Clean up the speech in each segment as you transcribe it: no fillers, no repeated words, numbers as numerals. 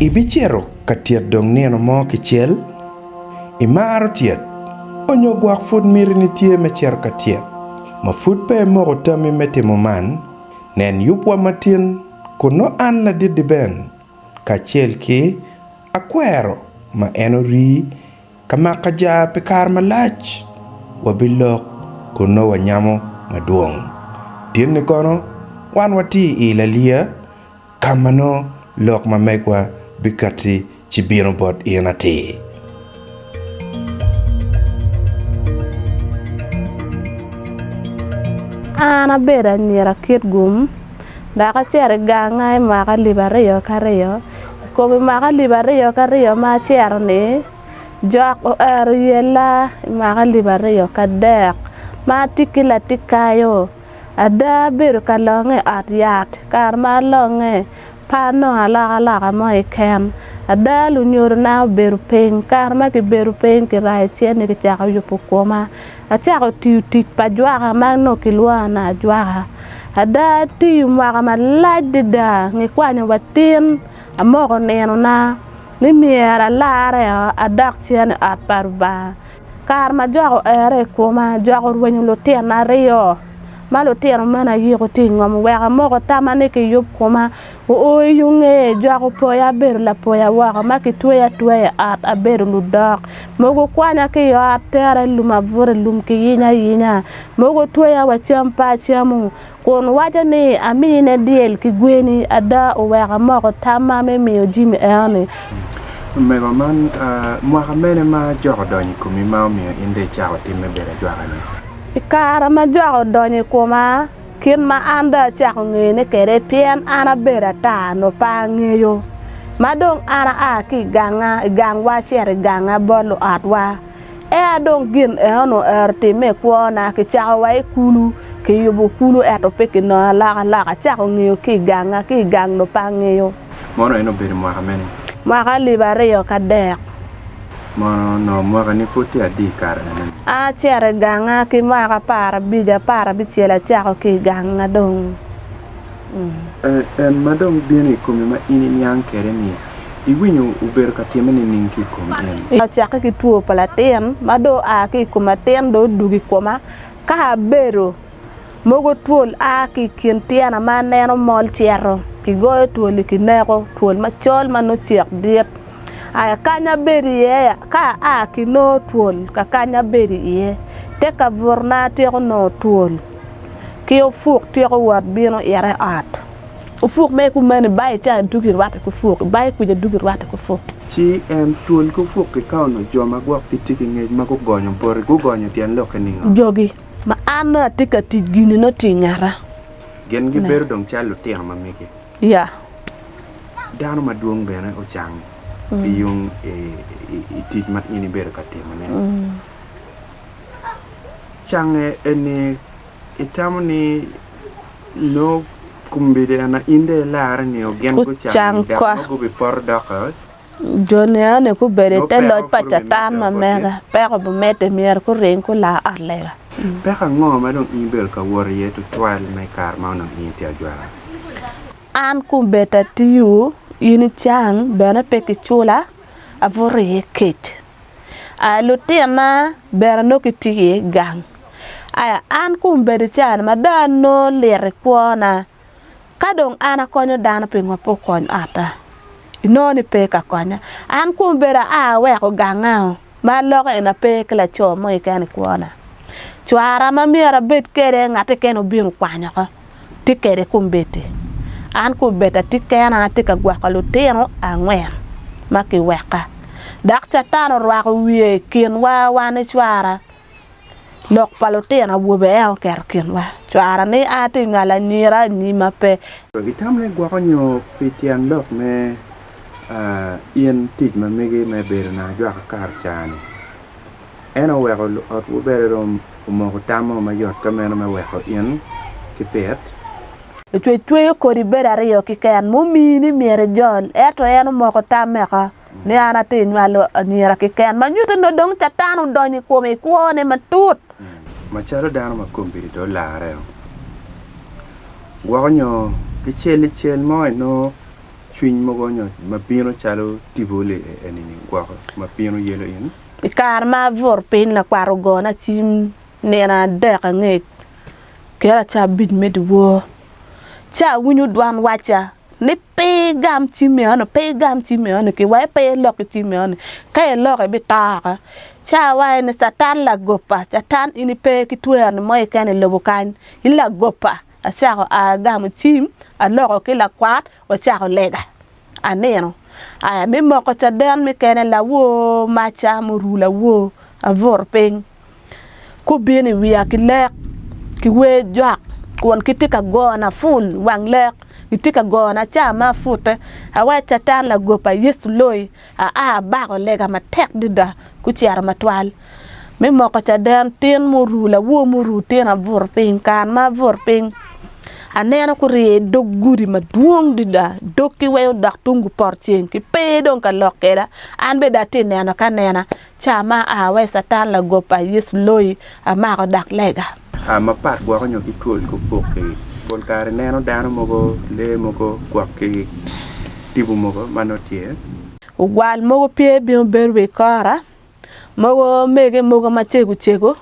Ibicito ka tyet dong nino mo kicel? Imaro tyet? Onyo gwok pud mitini tye me cito ka tyet ma pud pe imoko tammi me timo man? Nen yubwa matin kun nongo an ladit Diben kacel ki Akwero ma en orii ka mako ajaa pi kare malac, wabilok kun nongo wanyamo madwong. Tin-ni kono, wan watye i laliya ka ma nongo lok ma megwa bikatti ci bino bot in atir. An abedo anyira Kitgum dok acito i ganga i mwaka alip aryo ki aryo. I kom i mwaka alip aryo ki aryo ma acito-ni, jok oero yella i mwaka alip 2003 ma atye ki latin kayo. Ada abedo ka longe i ot yat kare ma alonge pe anongo alokaloka mo keken. Ada lunyodona obedo piny kare ma gibedo piny kirayo cen ni kicako yubo koma acako tiyo tic pa ajwaka ma onongo kilwonga ni ajwaka. Ada atiyo mwaka malac adada nikwanyo wa tin amoko ninona ni myero alarreo adok cen i ot pa Lubanga. Kare ma jok oere i koma, jok orwenyo lutina aryo ma lutino meno ayiko tye i ngom oweko amoko tamma ni kiyub koma oo i yo ngeye jok opoya abedo lapoya woko ma kitweya atweya i ot abedo ludok mogo kwanya ki i ot tera i lum abuto i lum kiyinya ayinya mogo tweya wa cam pe acamo Kun waco ni, Amine dyel ki gweni. Ada, oweko amoko tamma me miyo jami enoni. Omego man, mwaka mene ma jok odonyo i komi ma omiyo in dong icako tim me bedo ajwaka-ni? I kare ma jok odonyo i koma, kit ma an dong acako ngeyone kwede, pien an abedo ata nongo pe angeyo. Ma dong an aa ki i ganga, i gangwa acito i ganga bot luotwa. Ea dong gin eno ero timme i kwona, kicako wa i kulu, kiyubo kulu ento pe kinongo alokaloka, acako ngeyo ki i ganga, ki i gang dong pe angeyo. Mono en obedo mwaka mene? Mwaka alip 23. Mono onongo mwakani pud tye adi i kare meno? Acito i ganga ki mwaka aparabic, aparabicel acako ki i ganga dong. En ma dong bino i komi ma in iniang kwede ni iwinyo obedo ka timme nining ki i kom in? Ocakke ki two pa latin ma dong oa ki i kom latin dong odwogo i koma ka abedo mogo twol a ki i kin tyena ma aneno mol cito kigoyo twol-li kineko twol macol ma nongo cek dit aya kany abedo iye ka aa kinongo twol ka kany abedo iye te kabutona atyeko nongo twol. ki opuk tyeko wot bino ite ot. Opuk me kumeni bayo ca dugi rwate ki opuk, bayo kwica dugi rwate ki opuk. Ci en twol ki opuk-ki ka onongo jo ma gwok gitye ki ngec ma gugonyo boti gugonyo tyen lokke ningo? Jogi ma an nongo atye ka tic gini nongo tye i ngeta. Gin gibedo dong calo lutino ma megi. Ya. Dano madwong bene ocang ki yung i tic ma in ibedo ka timone. Cange eni itamo ni nongo kombeddi ena in dong ilarre nio gin gucang dok nongo gubipoto doko? Jo ni gubedo i te loc pa Catan ma mega, peko bimedde myero guring gular ot lega. Peko ango ma dong in ibedo ka wot iye tutwal ma i kare ma onongo in itye ajwaka? An kombeddi atiyo, in icang bene pe kicula, abuto iye kec. Lutinna bene nongo gitye iye i gang an kombeddi caa-ni ma dong anongo lit i kwona ka dong an akonyo dano pingo pe okony otta inongo ni pe ka konya an kombeddi aa aweko gangao ma aloko eni ape ki laco mo keken i kwona cwara ma myero abed kwede ngatti kene obino okwanyo oko. tye kwede kombeddi. An kombeddi atye kena atye ka gwoko lutino angwen ma kiweka. Dok Catan orwako wiye i kinwa wan ki cwara. Lok pa lutino awobe en oketo i kinwa. Cwara ni an atye ka nywalo anyira anyima pe. Itamo ni gwoko nyo pi tyen lok me in tic ma megi me bedo na ajwaka kare ca-ni En oweko luotwu bene dong omoko tam mo mayot ka meno me weko in ki pit. Ocwec tweyo kodi bedo aryo keken mumii ni myero ijol, ento en omoko tamme oko ni an atye nywalo anyira keken, ma nyuto ni dong Catan odonyo i kome i kwone matut. Macalo dano ma kombeddi dong olarreo, gwoko nyo kicel licel mo inongo. cwiny mogo nyo ma bino calo tipo li eni-ni gwok ma bino yelo in? I kare ma abuto piny lakwat ogona cim nino adek angec kelo ca abic me dyewor ci awinyo dwan wacca ni pe igam cim eno pe igam cim eno ki wa pe ilok ki cim eno ka iloko ibito oko ci awaco ni catan lagoba catan in ipe ki tweroni mo keken i lobo kany in lagoba acako a agamo cim aloko ki lakwat wacako lega anino aya me moko caden mukene lawor maca muru lawor abuto piny Gubino i wiya ki lek ki wer jwak kun gitye ka gona pul wang lek gitye ka gona ca ma apute awaco catan lagop pa Yecu loyi aa abako lega matek adada gucito matwal me moko caden tin muru lawor muru tin abuto piny kare ma abuto piny aneno guryeyo dog gudi madwong adada doggi weng odok tung gupoto ceng ki pe dong ka lok kweda an bene dong atye ka neno ki anena. Ca ma aa wa i Catan lagop pa Yecu loyi, amako dok lega. A mapat gwoko nyo ki twol ki opok-ki. Pol kare ineno dano mogo, lee mogo, gwok ki tipo mogo ma nongo tye. Ogwal mogo pye bino bedo wa i kora, mogo mege mogo macego cego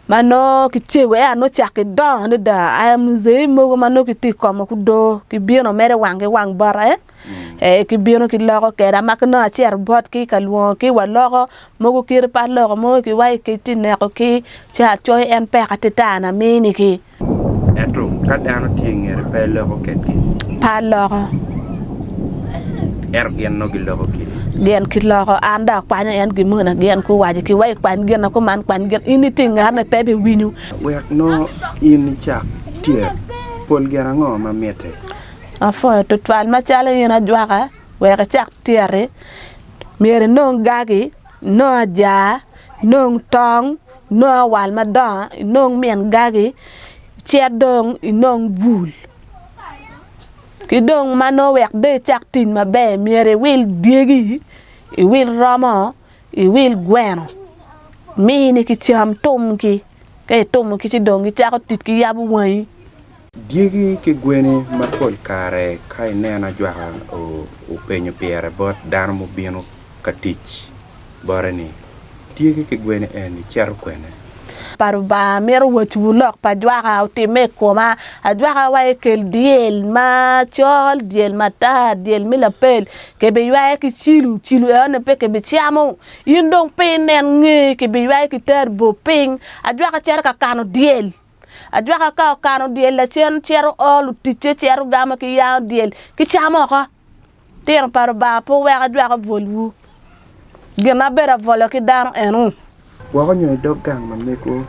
ma nongo kicego ento nongo cak kidongo adada aya muzei mogo ma nongo kitye ka komo ki odoo gibino mere wang ki wang bota. Gibino giloko kweda ma nongo acito botgi ka lwongogi waloko mogo kite pe aloko mogo giwaco kec tye nekogi ci acoyo en peko atita ni aminigi. Ento ka dano tye i ngete pe eloko kwedgi. Pe aloko. Ento gin nongo giloko kwedi. Gin giloko an dong akwanyo en gin moni gin guwaco ki wa ikwany gin ma kuman kwany gin in itye i nget-ni pe ibiwinyo. Wek nongo in icak tyet, pol gin ango ma mitte? Apwoyo tutwal macalo in ajwaka wek icak tyeti myero inong gagi, inong ajaa, inong tong, inong awal madongo, inong min gagi icit dong inong bul ki dong ma nongo wek dong icak tic maber myero iwil dyegi, iwil romo, iwil gweno mini ki cam tumgi ka itumogi ci dong gicako tic ki yabo wangi. Dyegi ki gweni ma pol kare ka ineno ajwaka openyo pire bot dano mubino ka tic bote-ni, dyegi ki gweni eni cito kwene? Pa Lubanga mito wacwu lok pa ajwaka otimme i koma. Ajwaka wa ekel dyel macol, dyel matar, dyel me lapel, kibiywayo ki cilo, cilo enoni pe kibicamo. In dong pe inen nge, kibiywayo ki tero bor piny. Ajwaka cito ka kano dyel. Ajwaka ka okano dyel lacen cito o luticce cito gamo ki yango dyel ki camo oko. Tiro pa Lubanga pe oweko ajwaka obwolwu. Gin ma abedo abwolo ki dano eno. Gwoko nyo i dog gang ma megwu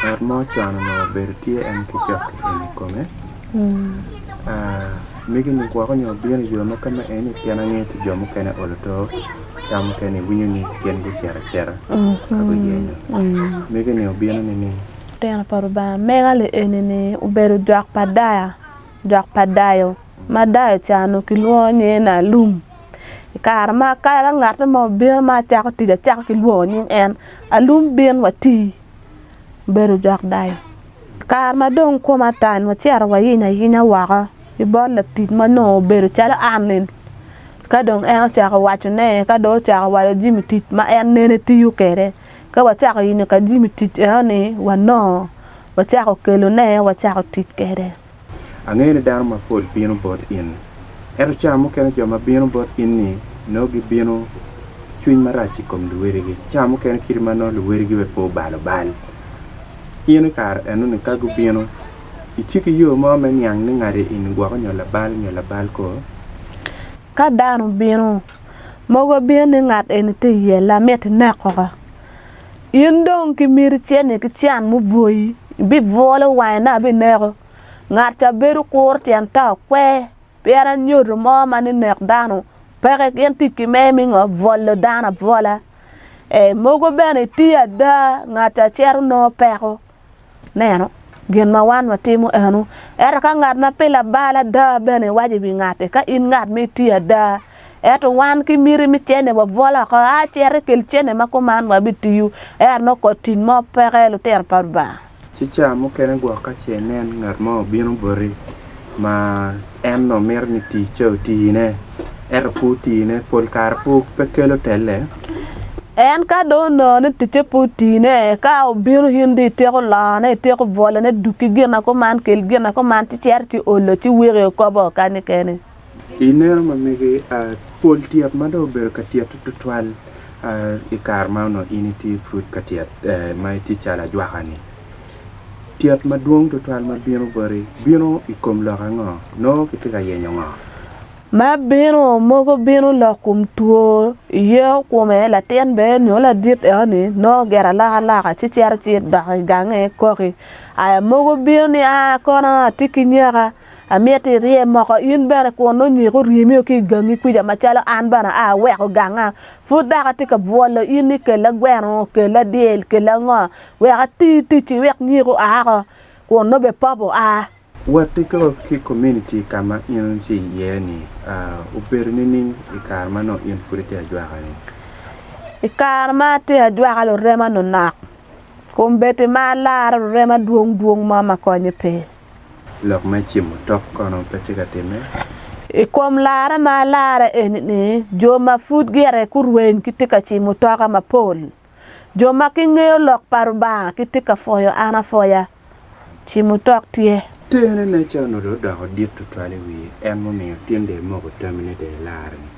ngat mo con onongo obedo tye en ki jok eni i kome. Megi ni gwoko nyo obino i yo ma kama eni pien angeyo ti jo mukene olo to Tam mukene iwinyo ni gin gucito acita ka guyenyo. Mege-ni obino nining? Tino pa Lubanga mega li eni-ni obedo jok pa daya, jok pa dayo, ma dayo ca onongo kilwongo nyinge ni Alum. I kare ma kara ngat mo obino ma acako tic acako ki lwongo nying en, Alum bin wati. Obedo jok dayo. Kare ma dong koma tany wacito wayenyo ayenya woko ki bot latic ma nongo obedo calo an-ni. Ka dong en ocako wacone, ka dong ocako waco jami tic ma en nene tiyo kwede, ka wacako yenyo ka jami tic enoni wanongo, wacako kelone wacako tic kwede. Angeyo ni dano mapol bino bot in, ento ca mukene jo ma bino bot in-ni nongo gibino ki cwiny marac i kom luwedigi. Ca mukene kit ma nongo luwedigi bene pe obalo bal. In i kare enoni ka gubino, itye ki yo mo me niang ni ngati eni gwoko nyo labal nyo labal ko? Ka dano obino, mogo bino ni ngat eni tye i yella miti nek oko. In dong ki miti cente ki can mubwoyi, ibibwolo wange ni abineko. Ngat ca bedo kuro tyen to okwer pien anyodo mo ma ninek dano peke gin tic ki mere me ngo bwolo dano abwola. Ee mogo bene itiyo ada ngat ca cito nongo peko. Neno gin ma wan watimo eno. Ento ka ngat ma pe labal ada bene iwaco i wi ngatti ka in ngat ma itiyo ada. Ento wan ki miti me cente wabwolo oko, a cit ikel cente ma kuman wabitiyo. Ento nongo kor tic mo peke lutino pa Lubanga. Ci ca mukene gwok ka ce inen ngat mo obino boti. ma en onongo mito ni ticce otine ento pe otine pol kare pe kelo telle. En ka dong onongo ni ticce pe otine, ka obino in dong ityeko lone, ityeko bwolone, dukki gin kuman, kel gin kuman, ci cito ci olo ci weki okobo kany kene. I neno ma megi, pol tyet ma dong obedo ka tyette tutwal i kare ma onongo in itye pud ka tyet ma itye calo ajwaka-ni, tyet madwong tutwal ma bino boti bino i kom lok ango? Nongo kitye ka yenyo ngo? Ma bino, mogo bino lok kom two, iyeko kome, latin bene nyo ladit eno-ni nongo gire alokaloka ci cito ci dok i gange koki. Aya mogo bino ni aa kono atye ki nyaka. Amiti irye moko in bene kun nongo nyeko oryemio ki i gangi kwica macalo an bene aa aweko ganga. Pud dok atye ka bwolo in ni kella gweno, kella dyel, kella ngo, wek ati ticci wek nyeko oa oko kun nongo bene pop oa. Watti ki komuniti ka ma in itye iye-ni obedo nining i kare ma nongo in pud itye ajwaka-ni? I kare ma atye ajwaka lurema nongo nok, kombeddi ma alarre lurema dwong dwong mo ma konye pe. Lok me cimo tok kono pe tye ka timme. I kom larre ma alarre eni-ni, jo ma pud gire gurweny gitye ka cimo toka mapol. Jo ma gingeyo lok pa Rubanga gitye ka pwoyo an apwoya. Cimo tok tye. Tene ne ca onongo dong odoko dit tutwal i wiye, en mumiyo tin dong emoko tammi ni dong elarre-ni.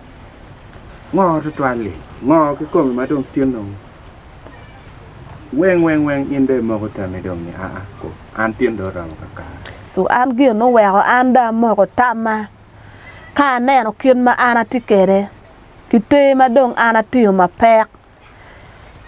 Ngo tutwal-li? Ngo kikome ma dong tin dong Weng weng weng in dong imoko tammi dong ni aa ko an tin dong oromo kakare. Co an gin oweko an dong amoko tamma ka aneno kit ma an atye kwede ki ter ma dong an atingo mapek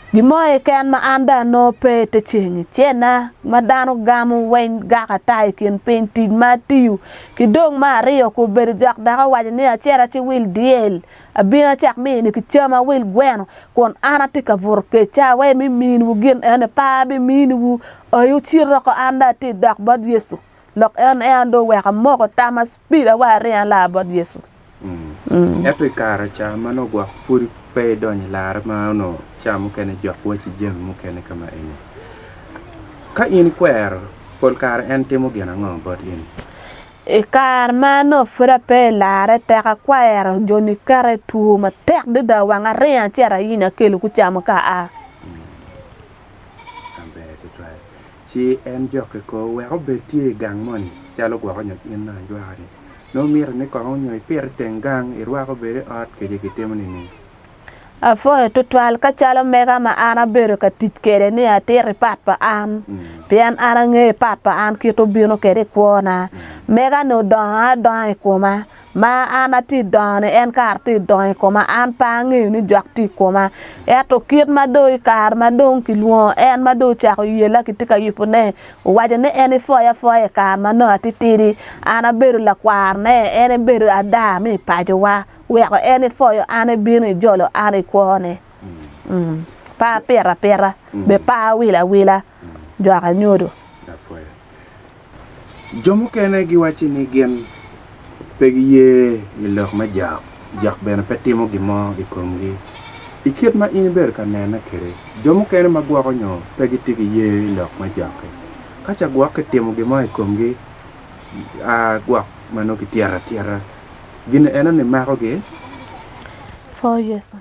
gin mo keken ma an dong anongo pe i te ceng-ngi cenna ma dano gamo weng gak ata i kin piny tic ma atiyo ki dong me aryo kobedo jok dok owaco ni acit aciwil dyel Abino acak mini ki cam awil gweno, kun an atye ka buto kec ca wek mi miniwu gin ene, pe abiminiwu. Ai wucit woko, an dong atye dok bot Yecu. Lok en aye an dong oweko amoko tamma cpida wa aringo alaa bot Yecu. Ento i kare ca ma nongo gwok pud pe idonyo i larre ma onongo ca mukene jok wacci jami mukene ka ma eni, ka in ikwero, pol kare en timo gin ango bot in? I kare ma anongo pud ape i larre, tek akwero jo-ni keta i two matek adada wang aringo acito ayenyo akelo gucamo ka aa. Maber tutwal. Ci en jokke ko wek obed tye i gang moni calo gwoko nyo in nongo ajwaka-ni. Nongo miti ni kong nyo ipit i teng gang, irwako bed i ot kece kitimo nining? Apwoyo tutwal ka calo mega ma an abedo ka tic kwede ni atit i pat pa an, pien an angeyo i pat pa an kit obino kwede i kwona. Mega-ni odongo adonga i koma, ma an atye dongo-ni en kara tye dongo i koma, an pe angeyo ni jok tye i koma. Ento kit ma dong i kare ma dong kilwongo en ma dong ocako yela kitye ka yubone, owaco ni en epwoya apwoya i kare ma nongo atitidi, an abedo lakwarone, en ebedo ada me i pacowa. Weko en epwoyo an ebino ejolo an i kwone. Pe apito apita, bene pe awilo awila, jok anyodo. Jo mukene giwacci ni gin pe giye i lok me jok, jok bene pe timo gin mo i komgi. I kit ma in ibedo ka nene kwede, jo mukene ma gwoko nyo pe gitye ki ye i lok me jok-ki, ka ca gwok kitimo gin mo i komgi, a gwok ma nongo kityeto atyeta. Gin enoni makogi. Pwo Yecu.